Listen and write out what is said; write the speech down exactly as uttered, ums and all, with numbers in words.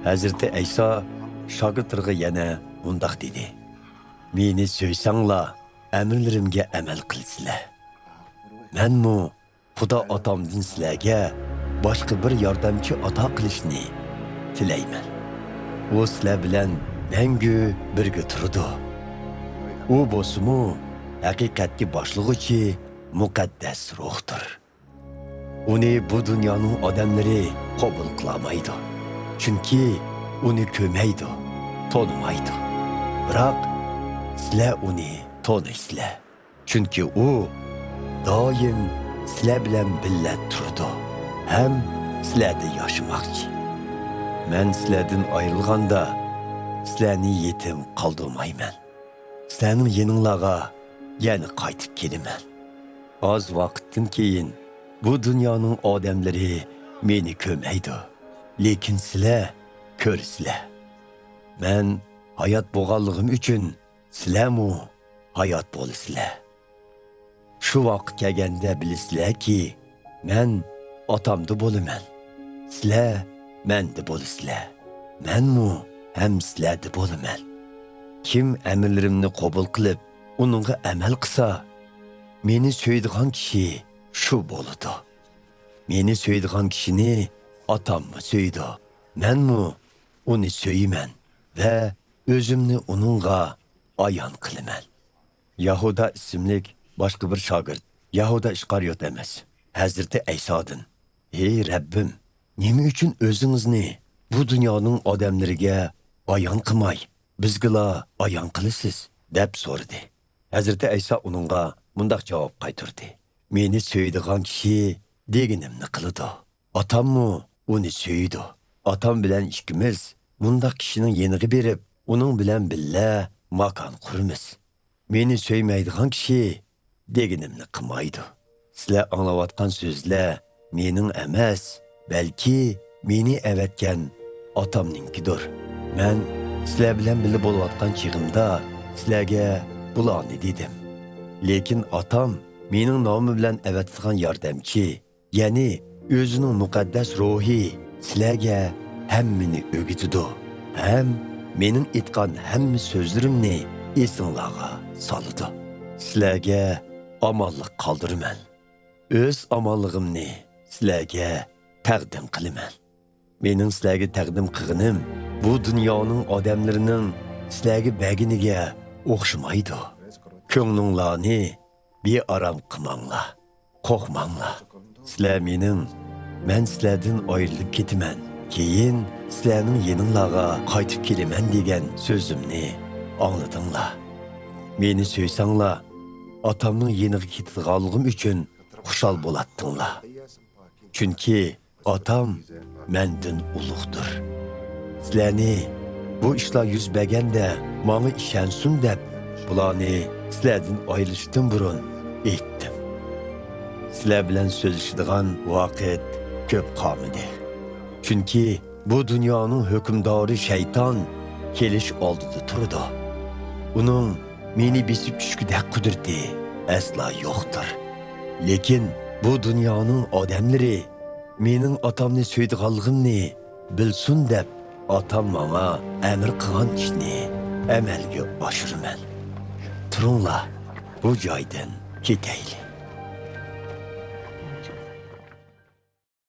ھەزرىتى ئەيسا شاگىرتلىرىغا يەنە مۇنداق دېدى: مېنى سۆيسەڭلار، ئەمىرلىرىمگە ئەمەل قىلىسىلەر. مەنمۇ خۇدا ئاتامدىن سىلەرگە باشقا بىر ياردەمچى ئاتا قىلىشنى تىلەيمەن. ئۇ سىلەر بىلەن مەڭگۈ بىرگە تۇرىدۇ. ئۇ بولسىمۇ ھەقىقەتكە باشلىغۇچى مۇقەددەس روھتۇر. ئۇنى بۇ دۇنيانىڭ ئادەملىرى قوبۇل قىلالمايدۇ، چۈنكى ئۇنى كۆرمەيدۇ، تونۇمايدۇ. بىراق سىلەر ئۇنى تونۇيسىلەر، چۈنكى ئۇ دائىم سىلەر بىلەن بىللە تۇرىدۇ ھەم سىلەردە ياشىماقچى. مەن سىلەردىن ئايرىلغاندا، سىلەرنى يېتىم قالدۇرمايمەن. سىلەرنىڭ يېنىڭلارغا يەنە قايتىپ كېلىمەن. ئاز ۋاقىتتىن كېيىن بۇ دۇنيانىڭ ئادەملىرى مېنى كۆرمەيدۇ، لېكىن سىلەر كۆرىسىلەر. مەن ھايات بولغانلىقىم ئۈچۈن سىلەرمۇ ھايات بولىسىلەر. شۇ ۋاقىت كەلگەندە بىلىسىلەركى، مەن ئاتامدا بولىمەن، سىلەر مەندە بولىسىلەر، مەنمۇ ھەم سىلەردە بولىمەن. كىم ئەمىرلىرىمنى قوبۇل قىلىپ، ئۇنىڭغا ئەمەل قىلسا، مېنى سۆيىدىغان كىشى شۇ بولىدۇ. مېنى سۆيىدىغان كىشىنى ئاتاممۇ سۆيىدۇ، مەنمۇ ئۇنى سۆيىمەن ۋە ئۆزۈمنى ئۇنىڭغا ئايان قىلىمەن. يەھۇدا ئىسىملىك باشقا بىر شاگىرت، يەھۇدا ئىسخارىيوت ئەمەس، ھەزرىتى ئەيسادىن: «ھەي رەببىم، نېمە ئۈچۈن ئۆزىڭىزنى بۇ دۇنيانىڭ ئادەملىرىگە ئايان قىلماي، بىزگىلا ئايان قىلىسىز؟» دەپ سورىدى. ھەزرىتى ئەيسا ئۇنىڭغا مۇنداق جاۋاب قايتۇردى: «مېنى سۆيىدىغان كىشى دېگىنىمنى قىلىدۇ. ئاتاممۇ ئۇنى سۆيىدۇ. ئاتام بىلەن ئىككىمىز مۇنداق كىشىنىڭ يېنىغا بېرىپ، ئۇنىڭ بىلەن بىللە ماكان قۇرىمىز. مېنى سۆيمەيدىغان كىشى دېگىنىمنى قىلمايدۇ.» سىلەر ئاڭلاۋاتقان سۆزلەر مېنىڭ ئەمەس، بەلكى مېنى ئەۋەتكەن ئاتامنىڭكىدۇر. مەن سىلەر بىلەن بىللە بولۇۋاتقان چېغىمدا سىلەرگە بۇلارنى دېدىم. لېكىن ئاتام مېنىڭ نامىم بىلەن ئەۋەتىدىغان ياردەمچى، يەنى ئۆزىنىڭ مۇقەددەس روھى سىلەرگە ھەممىنى ئۆگىتىدۇ ھەم مېنىڭ ئېيتقان ھەممە سۆزلىرىمنى ئېسىڭلارغا سالىدۇ. سىلەرگە ئامانلىق قالدۇرىمەن. ئۆز ئامانلىقىمنى سىلەرگە تەقدىم قىلىمەن. مېنىڭ سىلەرگە تەقدىم قىلغىنىم بۇ دۇنيانىڭ ئادەملىرىنىڭ سىلەرگە بەرگىنىگە ئوخشىمايدۇ. كۆڭلۈڭلارنى بىئارام قىلماڭلار، قورقماڭلار. سىلەر مېنىڭ، مەن سىلەردىن ئايرىلىپ كېتىمەن، كېيىن سىلەرنىڭ يېنىڭلارغا قايتىپ كېلىمەن دېگەن سۆزۈمنى ئاڭلىدىڭلار. مېنى سۆيسەڭلار، ئاتامنىڭ يېنىغا كېتىدىغانلىقىم ئۈچۈن خۇشال بولاتتىڭلار. چۈنكى ئاتام مەندىن ئۇلۇغدۇر. سىلەرنى بۇ ئىشلار يۈز بەرگەندە ماڭا ئىشەنسۇن دەپ، بۇلارنى سىلەردىن ئايرىلىشتىن بۇرۇن ئېيتتىم. سىلەر بىلەن سۆزلىشىدىغان ۋاقىت كۆپ قالمىدى. چۈنكى بۇ دۇنيانىڭ ھۆكۈمدارى شەيتان كېلىش ئالدىدا تۇرىدۇ. ئۇنىڭ مېنى بېسىپ چۈشكۈدەك قۇدرىتى ئەسلا يوقتۇر. لېكىن بۇ دۇنيانىڭ ئادەملىرى مېنىڭ ئاتامنى سۆيىدىغانلىقىمنى بىلسۇن دەپ، ئاتام ماڭا ئەمر قىلغان ئىشنى ئەمەلگە ئاشۇرىمەن. تۇرۇڭلار، بۇ جايدىن كېتەيلى.